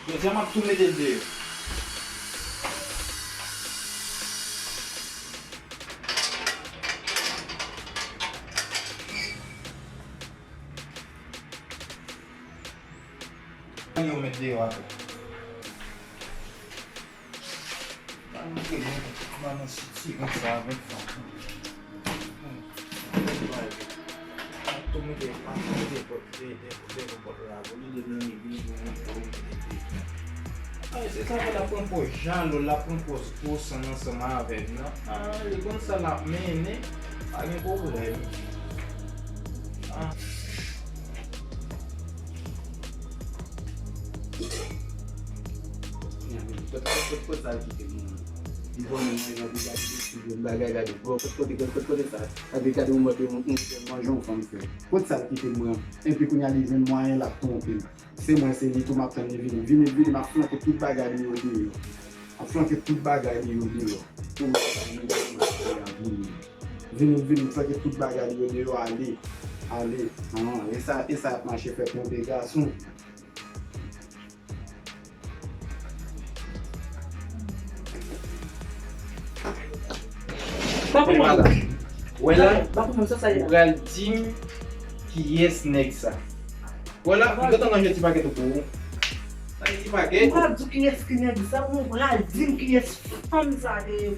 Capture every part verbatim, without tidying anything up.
Jodi a m ap tou mete l deyò. Yo met deyò atè. Pa nou te gen nan sitire sa avèk fanm. Tou mete, pa mete pòt, de, de, de, de pòt la, pou li de nan legliz, nou mete, mete, mete. Ay, se sa fè l ap pran pòz jalou, l ap pran pòz gwo san ansanm avè m nan. Ah, li konn sa l ap mennen, pa gen pwoblèm. Ah. Kote, kote, kote sa l kite moun nan? Li konnen mwen jan li gade, li gade bagay, gade. Bro, kote, kote, kote, kote sa? Gade, gade, yon mòd, yon, yon manje yon fanm fè. Kote sa l kite mwen an? Epi kounye a li jwenn mwayen l ap twonpe m. Se mwen, se li tou, m ap tann li vini. Vini, vini, m ap flanke tout bagay li yo deyò. M ap flanke tout bagay li yo deyò. Tout bagay li yo deyò, m ap flanke vini. Vini, vini, m flanke tout bagay li yo deyò, ale. Ale. An, e sa, e sa ap mache fè twonpe gason. Bako mwen. Wè la, bako mwen, sa, sa ye. Ou pral di m kiyès nèg sa. Wè la, m gentan ranje ti pakèt ou pou ou. Sa e ti pakèt. Ou pral di kiyès ki nèg sa, ou pral di m kiyès fanm sa te ye.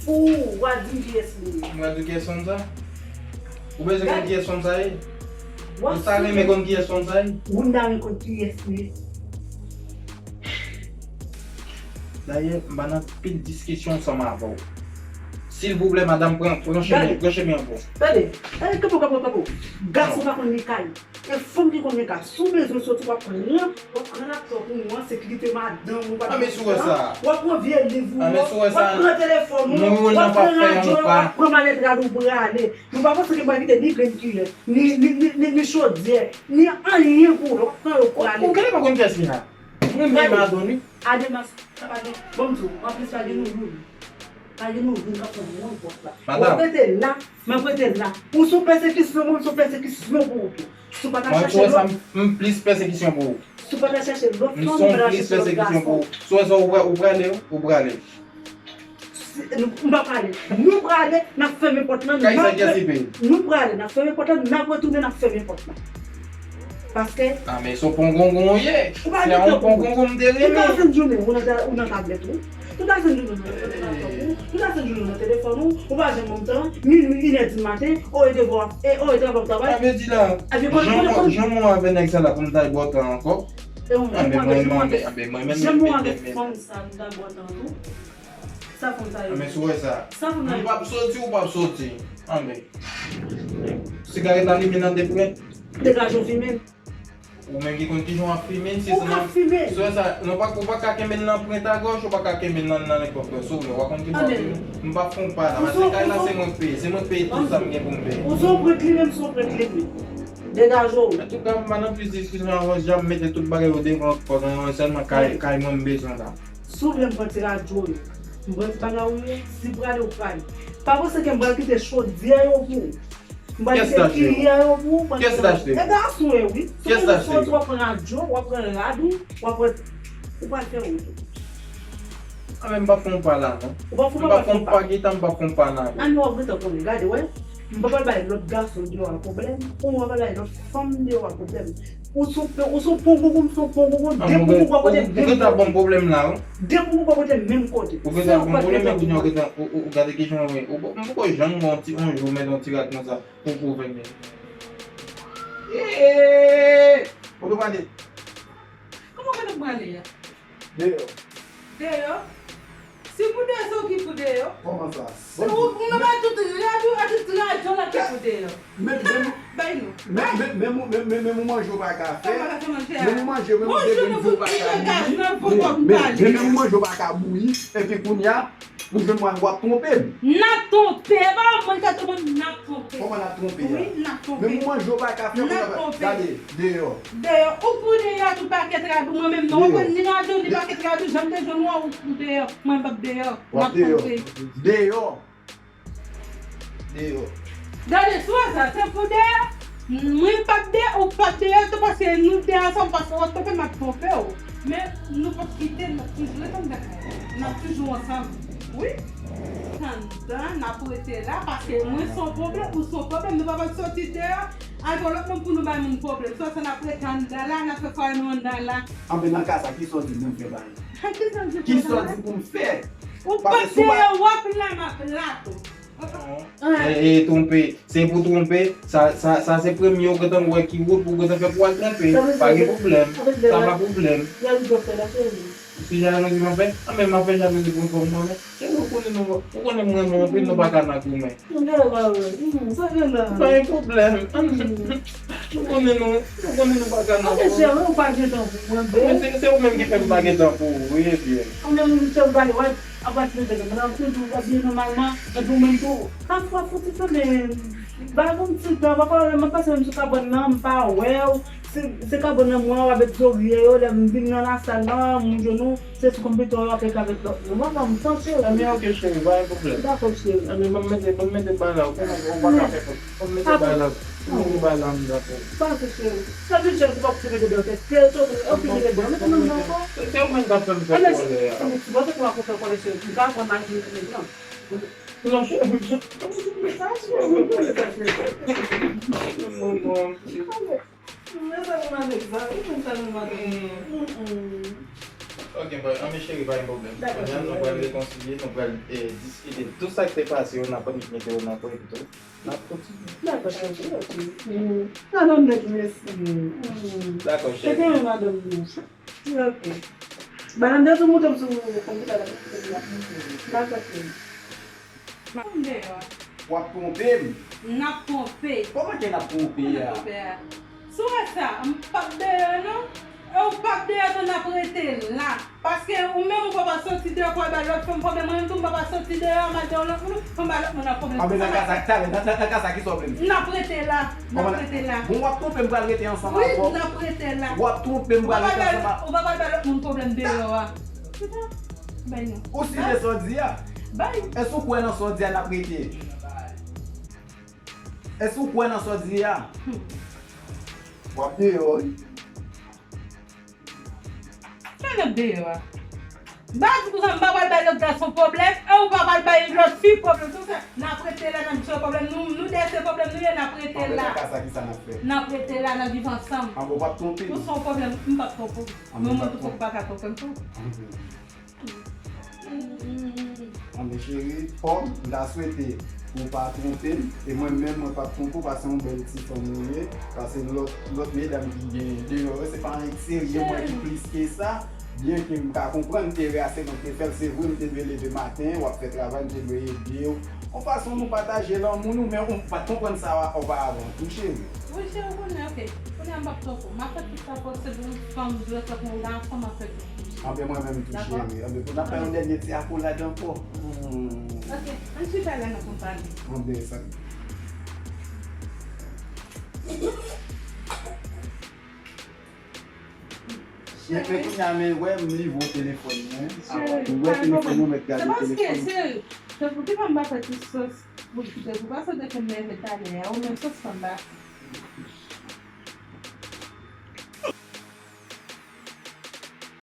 Ou pral di m kiyès li ye. M pral di w kiyès fanm sa? Ou bezwen konn kiyès fanm sa ye? Ou ta renmen konn kiyès fanm sa ye? Ou ta renmen konn kiyès li ye. Dayè, m pa nan pil diskisyon ansanm avè w. Silvouplè, madanm, pran, pran chemen, pran chemen an pou w. Tande, tande, kanpe, kanpe, kanpe. Gason pa konn li kay. E fanm ki konn li kay. Si w bezwen soti, w ap pran, w ap pran laptòp ou an, sekirite madanm ou, w ap pran, w ap pran vye liv ou yo, w ap pran telefòn ou, w ap pran radyo yo, w ap pran malèt rad ou prale. Nou pa panse ke m pral kite ni grenn kiyè, ni, ni, ni, ni, ni chodyè, ni anyen pou ou, w ap pran yo prale. Ou genlè pa konn kiyès li la. Mwen menm Adon wi. Ademas, pa gen, bon, m di w, anplis pa gen nou youn. Pa gen nou youn k ap fè moun pòt la. W ap rete la, m ap rete la. Ou sou pèsekisyon, mwen m sou pèsekisyon pou ou tou. Si w pa ta chache lòt. M plis pèsekisyon pou ou. Si w pa ta chache lòt fanm, ou pa ta chache lòt gason. Si w wè sa, ou pra-, ou prale, ou prale. Si, nou, m pa prale. Nou prale, n ap fèmen pòt lan, n ap re-, nou prale, n ap fèmen pòt lan, n ap retounen, n ap fèmen pòt lan. Paske. Ah, men se yon pongongon ou ye. Se yon pongongon m te renmen. Tout la sent jounen, ou nan ta-, ou nan tablèt ou. Tout la sent jounen, ou nan laptòp ou. Tout la sent jounen, ou nan telefòn ou. Ou pa janm pran tan. Minwi, inè di maten, ou rete bò, e ou rete anba travay. Sa vle di la, jan mwen avè nèg sa la pou m ta bò tan ankò. E ou menm, ou pa bezwen mande. Jan mwen avè fanm sa, m ta bò tan tou. Sa fanm sa yo. Men si w wè sa. Sa fanm sa yo. M p ap soti, ou p ap soti. Anben. Sigarèt la limen nan de pwen. Degaje w fimen. Ou menm ki konn kijan w ap fimen, si se nan. Ou ka fimen. Si w wè sa, non, pa, ou pa ka kenbe l nan pwent a gòch, ou pa ka kenbe l nan, nan nenpòt pwen. Si w wè, w a konn ki bò w ap fimen. M p ap fè yon pa la. Paske kay la se mwen k peye. Se mwen k peye tout sa m gen pou m peye. Ou se yon prank li menm, se yon prank li menm. Degaje w. Antouka, m pa nan plis diskisyon avè w, jan m mete tout bagay yo devan pòt mwen, sèlman kay, kay mwen m bezwen la. Si w vle m pran ti radyo yo, m pran ti bagay ou yo, si w prale, w prale. Pa panse ke m pral kite chodyè yo pou ou. M pral kite kiyè yo pou ou. Kiyès ki t achte? E gason yo, wi. Si w bezwen chodyè, w ap pran radyo, w ap pran rad ou, w ap pran, ou pral fè wout ou. A, men m p ap fè yon pa la, non. Ou p ap fè yon pa, pa gen tan, m p ap fè yon pa la. Ann, w ap gentan konnen, gade, wè. M pa pral bay lòt gason deyò a pwoblèm, ou m pa pral bay lòt fanm deyò a pwoblèm. Ou sou pe-, ou sou pon gogo, m sou pon gogo, de pou pou pa pote menm kote. Ou gentan ban m pwoblèm la, wi. De pou pou pa pote menm kote. Ou gentan ban m pwoblèm, men kounye a ou gentan, ou, ou, ou gade kijan w ye. Ou, m poko janm wè yon ti, yon jou, men yon ti rad konsa, pou, pou vin. Eee! Kote w prale? Kòman kote w prale a? Deyò. Deyò? Si pou deyò, se ou ki pou deyò. Kòman sa? Si ou, ou menm a tout rad ou, a tout rad ou la ki pou deyò. Men, men, bay nou. Men, men, men, men, men, men, men, manje ou pa ka fè. Kòman la fè manje a? Men, men, manje, men, men, men, men, men, men, men, men, manje ou pa ka bouyi. Epi kounye a, ou jwenn mwen, w ap twonpe m. N ap twonpe, e pa mwen k ap twonpe, n ap twonpe. Kòman n ap twonpe a? Wi, n ap twonpe. Men, men, manje ou pa ka fè, n ap twonpe. Gade, deyò. Deyò, ou pou deyò, tout pakèt rad ou, mwen menm non. Ou konn ni rad ou, ni pakèt rad ou, jan m te jwenn ou an, ou pou deyò. Mwen m p ap deyò. W ap deyò. Deyò. Deyò. Gade, sou sa, se pou dèyè. Mwen p ap dèyè, ou p ap dèyè tou, paske nou te ansanm, paske w ap twonpe m, m ap twonpe w. Men nou p ap kite, n ap toujou ret anndan kay la. N ap toujou ansanm. Wi. Anndan, n ap rete la, paske mwen se yon pwoblèm, ou se yon pwoblèm, nou pa pral soti deyò, al pran lòt moun pou nou bay moun pwoblèm. Sou sa, n ap rete anndan la, n ap fè fwaye nou anndan la. Anben, nan ka sa, kisa w di m pou m fè bagay? Kisa w di pou m fè? Ou p ap dèyè, w ap la, m ap la tou. E, e, twonpe. Se pou twonpe. Sa, sa, sa se premye ou gentan wè ki wout pou gentan fè pou al twonpe. Pa gen pwoblèm. Sa pa pwoblèm. Si jalouzi m ap fè, anben m ap fè jalouzi pou m fè w konnen. E ou konnen nou, ou konnen m renmen w anpil, nou pa ka nan goumen. Pa gen pwoblèm. Nou konnen nou, nou konnen nou pa ka nan goumen. Se, se ou menm ki fè m pa gen tan pou ou, wi, ebyen. Ou menm ki fè m pa gen, wè, apati de demen, mwen ap toujou abiye nòmalman, epi ou menm tou. Pafwa fouti tande, ba m yon ti tan, pafwa lè m ap pase menm sou kabann nan, m pa wè w. Se, se kabann nan m wè w avèk zorye yo, lè m vin nan lasal lan, m wouj nou, se sou konpitè w ap rete avèk lòt moun. Pafwa m santi w. Ebyen, oke, cheri, pa gen pwoblèm. Dakò, cheri. Ebyen, ban m mete, ban m mete bagay la, ou konnen ou pa ka fè kòb. Ban m mete bagay la, ban m mete bagay la anndan pou ou. Pase, cheri. Sa vin cheri, se pa pou se mete dèyè tèt. Cheri, se ou ki mete dèyè. Ou ki mete dèyè. Se, se ou menm k ap fè m fè kòlè a. Ann, ann, si w panse ke w ap fè kòlè, cheri, m ka pran machin, men non. Non, cheri, m, m, m, sa, cheri, m, m, sa, cheri. Non, non, non. Mezanmi, m avèk sa wi, mwen tèlman m avèk. Mm, mm. Ok, bon, anben cheri, pa gen pwoblèm. Dakò, cheri, nou pral rekonsilye, nou pral, eh, diskite tout sa k te pase yo, n ap annik mete yo nan kò epi tou n ap kontinye. Dakò, cheri, ok. Mm. Nan non nèg mesye. Mm. Dakò, cheri. Cheri, madanm nou. Ok. Madanm, depi w monte m sou konpitè la, dakò, cheri. M ap twonpe m. N ap twonpe. Kòman ke n ap twonpe a? Twonpe a. Si w wè sa, m p ap deyò non. E ou p ap deyò tou, n ap rete la. Paske ou menm ou pa pral soti deyò pou al bay lòt fanm pwoblèm. Mwen menm tou, m pa pral soti deyò, m al deyò lòt moun, pou m bay lòt moun nan pwoblèm. Anben nan ka sa, talè, nan, nan, nan ka sa, kisa w vle m di? N ap rete la. N ap rete la. Bon, w ap twonpe m, m pral rete ansanm avè w. Wi, n ap rete la. W ap twonpe m, m pral rete ansanm avè w. Ou pa pral bay lòt moun pwoblèm deyò a. Bay non. Ou siryè sa w di a? Bay. Èske ou kwè nan sa w di a n ap rete? Èske ou kwè nan sa w di a? Hmm. W ap deyò wi. Sa n ap deyò a? Baz, pou sa m pa pral bay lòt gason pwoblèm, e ou pa pral bay lòt fi pwoblèm. Tout sa, n ap rete la, n ap jere pwoblèm nou, nou dèyè se pwoblèm nou ye, n ap rete la. Anben nan ka sa, kisa n ap fè? N ap rete la, n ap viv ansanm. Anben w p ap twonpe m? Ou se yon pwoblèm, m p ap twonpe w. Anben mwen tou fòk ou pa ka twonpe m tou. Anben cheri, kòm m ta swete pou w pa twonpe m, e mwen menm, mwen p ap twonpe w, paske se yon bèl ti fanm ou ye, paske lòt, lòt medam ki gen deyò yo, se pa anyen k serye, mwen ki plis ke sa, byen ke m ka konprann erè a se mwen ki te fè l, se vre, m te dwe leve maten, w ap fè travay, m te dwe ede w, yon fason nou pataje lanmou nou, men ou pa t konprann sa oparavan tou, cheri. Wi, cheri, ou konnen, ok. Kounye a m p ap twonpe w. M ap fè tout sa posib pou fanm dwe fè pou yon gason, m ap fè tout. Anben mwen menm tou, cheri. Anben pou n ap fè yon dènye ti akolad ankò. Hmm. Ok, ann chita la, nou konn pale. Anben sa. Epi kounye a, men wè m livre w telefòn mwen. Cheri, m wè telefòn mwen, mèt gade telefòn. Se paske, cheri, se pou ki pa m pa fè ti sòs pou kite pou pa sòs ke m leve talè a, ou menm sòs pa m pa fè.